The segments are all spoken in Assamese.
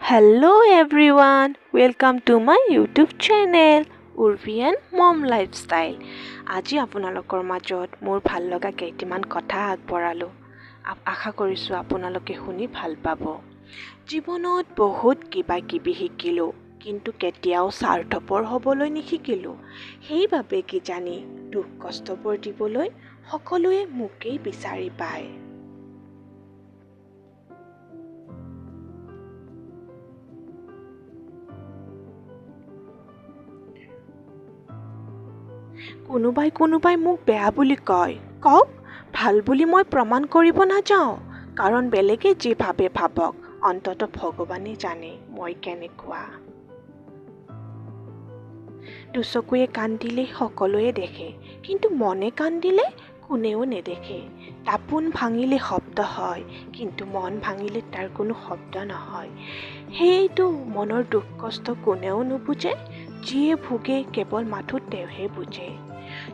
Hello everyone, welcome to my YouTube channel Urvi and Mom Lifestyle. আজি আপোনালোকৰ মাজত মোৰ ভাল লগা কেইটিমান কথা আগবঢ়ালোঁ। আশা কৰিছোঁ আপোনালোকে শুনি ভাল পাব। জীৱনত বহুত কিবা কিবি শিকিলোঁ, কিন্তু কেতিয়াও স্বাৰ্থপৰ হ'বলৈ নিশিকিলোঁ। সেইবাবে কিজানি দুখ কষ্টবোৰ দিবলৈ সকলোৱে মোকেই বিচাৰি পায়। কোনোবাই কোনোবাই মোক বেয়া বুলি কয়, কওক, ভাল বুলি মই প্ৰমাণ কৰিব নাযাওঁ, কাৰণ বেলেগে যি ভাবে ভাবক, অন্ততঃ ভগৱানে জানে মই কেনেকুৱা। দুচকুৱে কান্দিলে সকলোৱে দেখে, কিন্তু মনে কান্দিলে কোনেও নেদেখে। দাপোন ভাঙিলে শব্দ হয়, কিন্তু মন ভাঙিলে তাৰ কোনো শব্দ নহয়। সেইটো মনৰ দুখ কষ্ট কোনেও নুবুজে, যিয়ে ভোগে কেৱল মাথো তেওঁহে বুজে।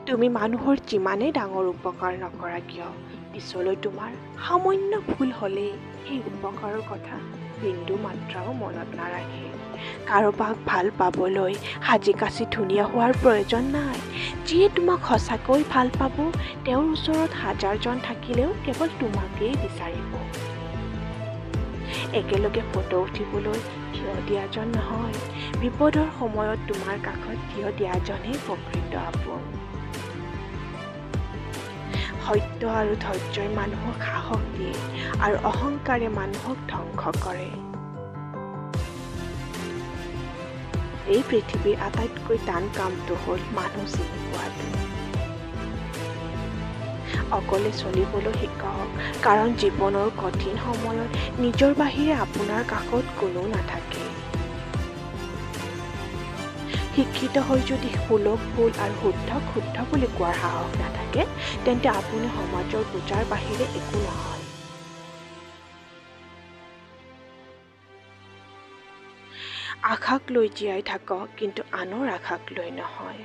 তুমি মানুহৰ যিমানেই ডাঙৰ উপকাৰ নকৰা কিয়, পিছলৈ তোমাৰ সামান্য ভুল হ'লেই সেই উপকাৰৰ কথা বিন্দু মাত্ৰাও মনত নাৰাখে। কাৰোবাক ভাল পাবলৈ সাজি কাচি ধুনীয়া হোৱাৰ প্ৰয়োজন নাই। যিয়ে তোমাক সঁচাকৈ ভাল পাব, তেওঁৰ ওচৰত হাজাৰজন থাকিলেও কেৱল তোমাকেই বিচাৰিব। একেলগে ফটো উঠিবলৈ থিয় দিয়াজন নহয়, বিপদৰ সময়ত তোমাৰ কাষত থিয় দিয়াজনহে প্ৰকৃত আপোন। সত্য আৰু ধৈৰ্যই মানুহক সাহস দিয়ে আৰু অহংকাৰে মানুহক ধ্বংস কৰে। এই পৃথিৱীৰ আটাইতকৈ টান কামটো হ'ল মানুহ চিনি পোৱাটো। অকলে চলিবলৈ শিকক, কাৰণ জীৱনৰ কঠিন সময়ত নিজৰ বাহিৰে আপোনাৰ কাষত কোনো নাথাকে। শিক্ষিত হৈ যদি ভুলক ভুল আৰু শুদ্ধক শুদ্ধ বুলি কোৱাৰ সাহস নাথাকে, তেন্তে আপুনি সমাজৰ বোজাৰ বাহিৰে একো নহয়। আশাক লৈ জীয়াই থাকক, কিন্তু আনৰ আশাক লৈ নহয়।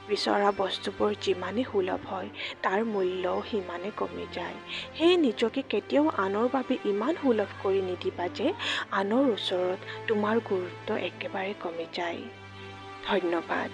বিচৰা বস্তুবোৰ যিমানেই সুলভ হয়, তাৰ মূল্যও সিমানে কমি যায়। সেয়ে নিজকে কেতিয়াও আনৰ বাবে ইমান সুলভ কৰি নিদিবা যে আনৰ ওচৰত তোমাৰ গুৰুত্ব একেবাৰে কমি যায়। ধন্যবাদ।